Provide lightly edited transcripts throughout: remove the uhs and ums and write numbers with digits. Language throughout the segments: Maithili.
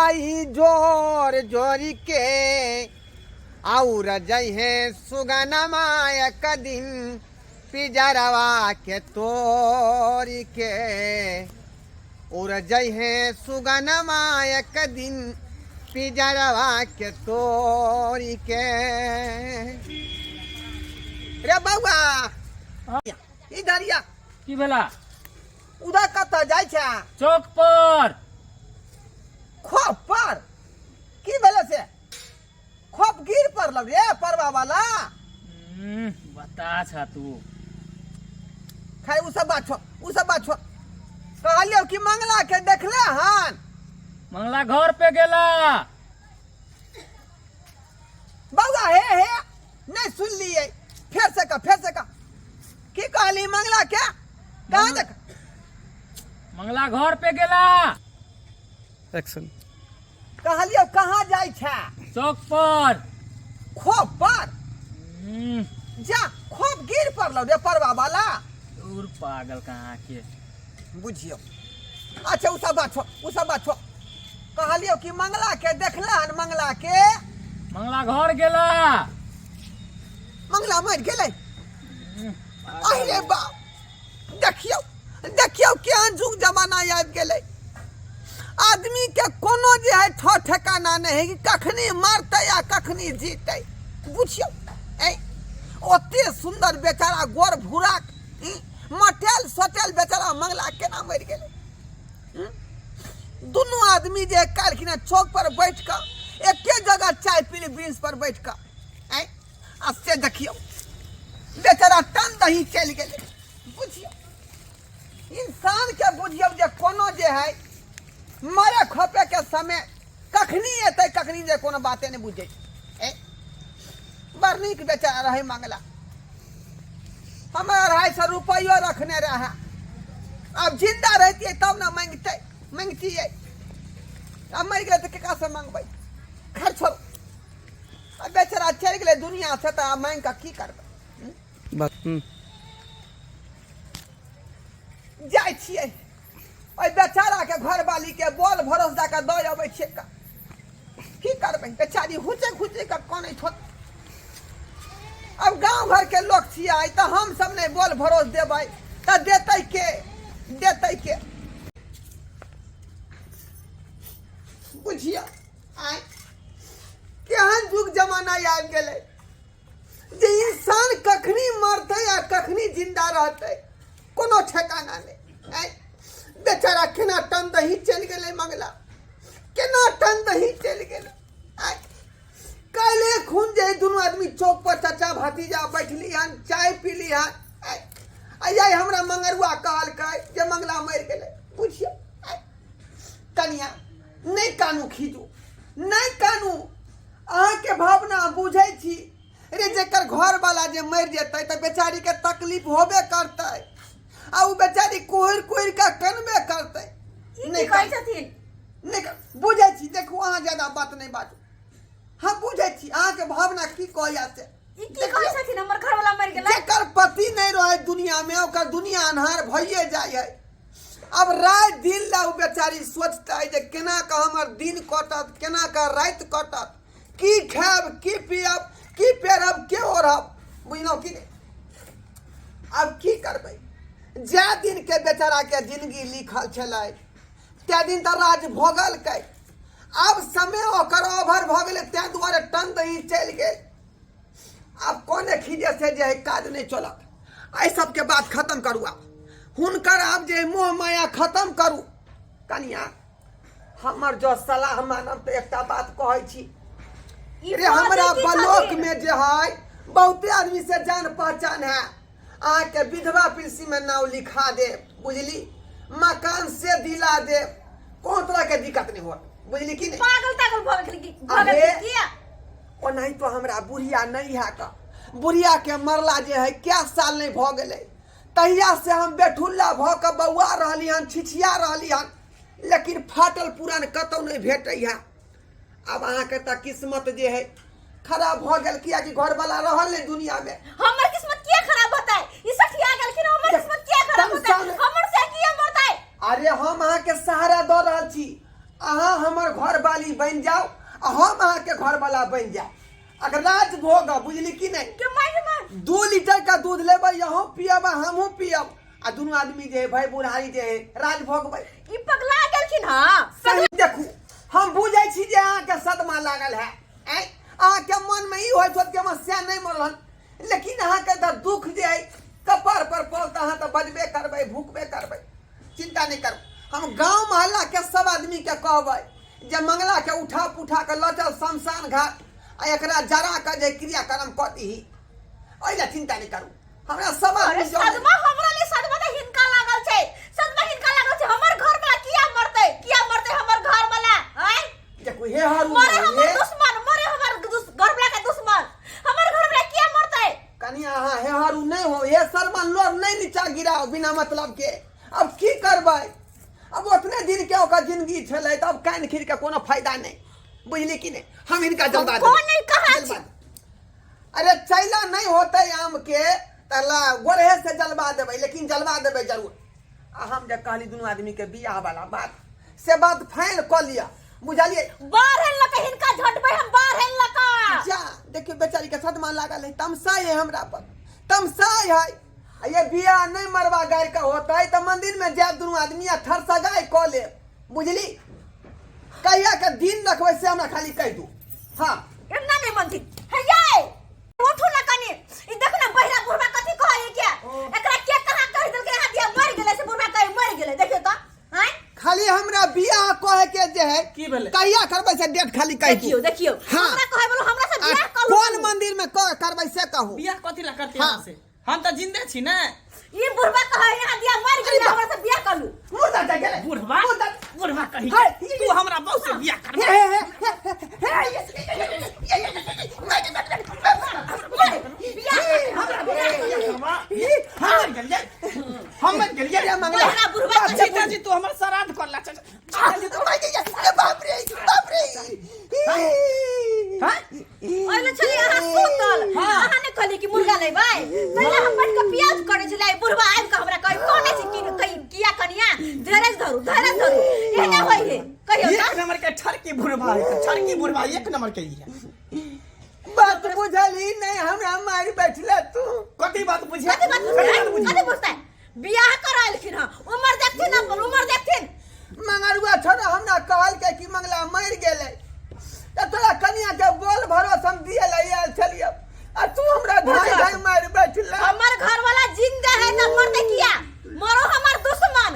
भाई जोर जोरी के और जइहे सुगनमा एक दिन पिजरवा के तोरी के उड़ जइहे सुगनमा एक दिन पिजरवा के तोरी के। रे बौआ, इधर या। की भेला? उधर कतऽ जाइ छै? चौक पर। खोप पर की भेलै से? खोप गिर पड़ल रे परवा वाला। बता छा तू। खैर, उ सब बात छोड़, उ सब बात छोड़। कहलियौ कि मंगला के देखले हन? मंगला घर पे गेला। बौआ, हे हे, नहीं सुनलियै, फेर से कह, फेर से कह, की कहली? मंगला के कहाँ देख? मंगला घर पे गेला। एक्शन। कहलियौ कहाँ जाइ छै? चौक पर। खोप पर? जा, खोप गिर पड़लौ रे परवा वाला। दूर पागल कहाँ के। बुझियौ। अच्छा, उ सब बात छोड़, उ सब बात छोड़। कहलियौ कि मंगला के देखले हन, मंगला के? मंगला घर गेला। मंगला मरि गेलै? अरे बाप, देखियौ, देखियौ, केहन जुग जमाना आबि गेलै। आदमी के कोनो जे है ठो ठेकाना नहि है कि कखनी मरतै आ कखनी जीतै। बुझियौ, ऐ ओते सुन्दर बेचारा गोर भूरा मटेल सोटेल बेचारा मंगला केना मरि गेलै? दुनू आदमी जे काल्हिखिना चौक पर बैठ कऽ एके जगह चाय पीली, ब्रिंच पर बैठ कऽ, ऐ आ से देखियौ, बेचारा टन दही चलि गेलै। बुझियौ, इंसान के बुझियौ जे कोनो जे है मरे खपे के समय कखनी एतै, कखनी जे, कोनो बाते नहि बुझै। ए बड़ नीक बेचारा रहै मंगला। हमरा 250 रुपैयो रखने रहै। आब जिंदा रहतियै तब ने मांगतै, मांगतियै। आब मरि गेलै तऽ केकरासँ मांगबै? खैर छोड़ू, आ बेचारा चलि गेलै दुनिया से, तऽ आब मांगि कऽ की करबै? बात जाइ छियै, ओहि बेचाराके घरवालीके बोल भरोस दऽ कऽ दऽ अबै छियै। की करबै, बेचारी हुचक हुचक कऽ कनैत होत। अब गाँव घरके लोक छियै तऽ हमसब नहि बोल भरोस देबै तऽ देतै के, देतै के? बुझियौ, आइ केहन युग जमाना आबि गेलै जे इंसान कखनी मरतै आ कखनी जिंदा रहतै, कोनो ठेकाना नहि। आँय, बेचारा केना टन दही चलि गेलै मंगला, केना टन दही चलि गेलै। आँय, काल्हि खून जे दुनू आदमी चौक पर चाचा भतीजा बैठली हन, चाय पीली हन, आँय, आ यही हमरा मंगरुआ कहलकै जे मंगला मरि गेलै। बुझियौ। आँय, कनिया, नहि कानू, खीजू, नहि कानू। अहाँके भावना बुझै छी। रे, जेकर घरवाला जे मरि जेतै तऽ बेचारीके तकलीफ होबे करतै आ ओ बेचारी कुहरि कुहरि कऽ कनबे करतै। ई नहि की कहै कानू। छथिन? नहि बुझै छी। देखू, अहाँ ज्यादा बात नहि बाजू। हम बुझै छी अहाँके भावना की कहैया से। ई की कहै छथिन, हमर घरवाला मरि गेलै? जेकर पति नहि रहै दुनिया में, ओकर दुनिया अन्हार भइए जाइ है। अब राति दिन ला ओ बेचारी सोचतै जे केना कऽ हमर दिन कटत, केना कऽ राति कटत, की खायब, की पियब, की पेरब, के ओढ़ब। बुझलहुँ कि नहि? आब की करबै, जाए दिनके बेचाराके जिंदगी लिखल छलै तै दिन तऽ राज भोगलकै। आब समय ओकर ओभर भऽ गेलै, ताहि दुआरे टन दही चलि गेल। आब कोने खीजे से जे है काज नहि चलत। एहि सबके बात खत्म करू आब हुनकर, आब जे मोह माया खत्म करू। कनिया, हमर जो सलाह मानब तऽ एकटा बात कहै छी। ई रे, हमरा बाजै की ब्लॉक छथिन? में जे है बहुते आदमी से जान पहचान है। अहाँके विधवा पेंशन में नाम लिखा देब, बुझली? मकान से दिला देब, कोनो तरह के दिक्कत नहीं होत, बुझली कि नहीं? पागल तागल भऽ गेल की भऽ अरे। गेल किया? ओनाही तो हमरा बुढ़िया नहीं है का, बुढ़िया के मरला जे है क्या साल नहीं भऽ गेलै, तहिया से हम बेठुल्ला भऽ कऽ बौआ रहली हन, छिछिया रहली हन, लेकिन फाटल पुरान कतौ नहीं भेटै है। आब अहाँके तऽ किस्मत जे है खराब भऽ गेल, कियाकि घरवाला रहल नहीं दुनिया में। हमर किस्मत किया खराब होतै? ई सठिया गेलखिन, हमर किस्मत किया खराब होतै? तमसा हमर से किया मरतै? अरे, हम अहाँके सहारा दऽ रहल छी। अहाँ हमर घरवाली बनि जाउ आ हम अहाँके घरवाला बनि जाउ। अगर राज भोग बुझली कि नहीं? के मार मार। 2 लीटर का दूध लेबै, अहूँ पियब आ हमहूँ पियब, आ दुनू आदमी जे है भाई बुढ़ारी जे है राज भोगबै। ई पगला गेलखिन हां। सही देखू, हम बुझै छी जे अहाँके सदमा लागल है, आँय, अहाँके मनमे ई होइत होत कि हमर सैह नहि मरल, लेकिन अहाँके तऽ दुख जे है कपार पर पड़ल तऽ अहाँ तऽ बजबे करबै, भुकबे करबै। चिंता नहि करू, हम गाँव मोहल्ला के सब आदमी के कहबै जे मंगला के उठा पुठा के लऽ चल शमशान घाट आ एकरा जरा के जे क्रियाक्रम कऽ दीही। एहि लए चिंता नहि करू, हमरा सब अरे आदमी जनै। सदमा हमरा ले, सदमा तऽ हिनका लागल छै, सदमा हिनका लागल छै। हमर घर वाला किया मरतै? किया मरतै हमर घर वाला? आय? देखू हे हरू मरे हमर हे दुश्मन, मरे हमर घर वाला के दुश्मन। हमर घर वाला किया मरतै? कनि अहाँ हे हरू नहि हो, हे सरमन लोर नहि नीचा गिराओ बिना मतलब के। अब की करबै, अब ओतने दिन के ओकर जिंदगी छलै तऽ अब कान खीर के कोनो फायदा नहि, बुझली कि नहि? हम हिनका जलवा कोन देबै। नहि कहाँ जलवा छी? देबै। अरे चैला नहि होतै आम के तऽ ला गोरहे से जलवा देबै, लेकिन जलवा देबै जरूर। आ हम जे कहली दुनू आदमी के बियाह वाला बात, से बात फाइनल कऽ लिअ, बुझलियै? बाढ़ लऽ के हिनका झटबै हम, बाढ़ लऽ के। जा देखियौ बेचारी के सदमा लागल है, तमसाइ है हमरा पर, तमसाइ है। आ ये बियाह नहि मरवा गारि के होतै तऽ मंदिर में जायब दुनू आदमी आ थरसगाइ कऽ लेब, बुझली? कहिया के दिन रखबै से हमरा खाली कहि दू। हाँ। एना नहि मनथिन। हे यै, उठू ना कनी। ई देख ना बहिरा बुढ़वा कथी कहै के, एकरा के कहाँ कहि देलकै यहाँ दिया मरि गेलै से बुढ़वा कहे मरि गेलै। देखियौ तऽ आँय। खाली हमरा बियाह कहे के जे है की भेलै? कहिया करबै से डेट खाली कहि दू। देखियौ देखियौ। हाँ। हमरा कहै बोलो हमरा से आ बियाह करू। कोन मंदिर में करबै से कहू। बियाह कथी ला करते? हाँ। अहाँ से हम तऽ जिंदे छी ने। ई बुढ़वा कहै यहाँ दिया मरि गेलै, हमरा से बियाह करू। मुर्दा जा गेलै। बुढ़वा मुर्दा। बुढ़वा कही हाय। तू हमरा बहू से बियाह कर। हे हे हे हे हे हम गेलियै, हम गेलियै। हे मंगला। बहिरा बुढ़वा कहे। जीताजी, तू हमर श्राद्ध कर ला। अरे बाप रे बाप रे। हाँ? ओहिमे छलियै अहाँ सुतल। अहाँ ने कहलियै कि मुर्गा लेबै? पहिले हम बैठ कऽ प्याज करै छलियै, बुढ़वा आबि कऽ हमरा कहै कोने छै कि कहि किया कनिया धीरज धरू, धीरज धरू। एहने होइ है कहियौ एक तऽ। नंबर के ठरकी बुढ़वा है, ठरकी बुढ़वा एक नंबर के ई है। बात बुझली नहीं, हमरा मारि बैठले तू। कथी बात बुझे? कथी बात बुझतै? कथी बुझतै? बियाह कराएलखिन हँ, उमर देखथिन, अपन उमर देखथिन। मंगरुआ छोड़ा हमरा कहलकै कि मंगला मरि गेलै तऽ तोरा कनिया के बोल भरोस हम दिए ला आयल छलियै आ तू हमरा धाय धाय मारि बैठले। हमर घर वाला जिंदा है तऽ मरतै किया? मरो हमर दुश्मन,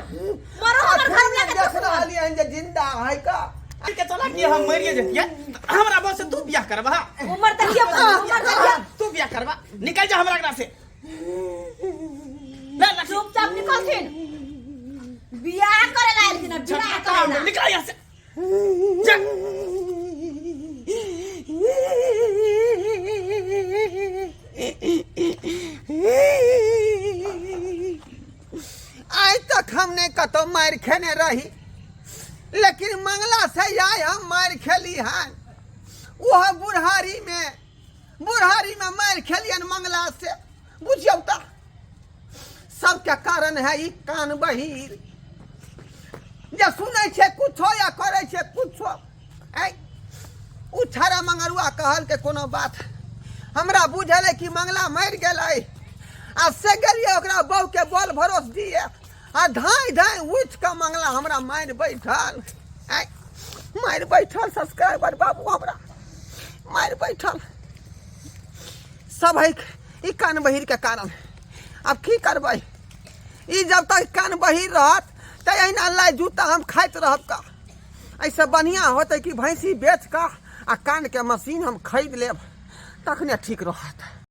मरो हमर घर वाला के देख दुश्मन। रहलियै हन जे जिंदा है का। के चला कि हम मरिए जतियै, हमरा बस से तू बियाह करबा। उमर देखियौ, उमर देखियौ। तू बियाह करबा, निकल जा हमरा अंगना से। ले लक्ष्मी। चुपचाप निकलथिन, बियाह करे ला आएलखिन हँ, बियाह करे ला। निकल यहाँ से जा। आइ तक हम नहि कतौ मारि खेने रही, लेकिन मंगला से आइ हम मारि खेली हन। ओहो बुढ़ारी में, बुढ़ारी में मारि खेलियन मंगला से। बुझियौ तऽ सबके कारण है ई कान बहिर जे सुनै छै कुछो या करै छै कुछो। ऐ उ छाड़ा मंगरुआ कहल के कोनो बात हमरा बुझल है कि मंगला मरि गेलै आ से गेलियै ओकरा बहू के बोल भरोस दिए आ धाँइ धाँइ उठि कऽ मंगला हमरा मारि बैठल। ऐ मारि बैठल सब्सक्राइबर बाबू, हमरा मारि बैठल। सब है ई कान बहिर के कारण। आब की करबै, ई जब तक कान बहिर रहत तऽ एहिना लाइ जूता हम खाइत रहब का। एहिसँ बढ़िआँ होतै कि भैंसी बेच कऽ आ कानके मशीन हम खरीद लेब, तखने ठीक रहत।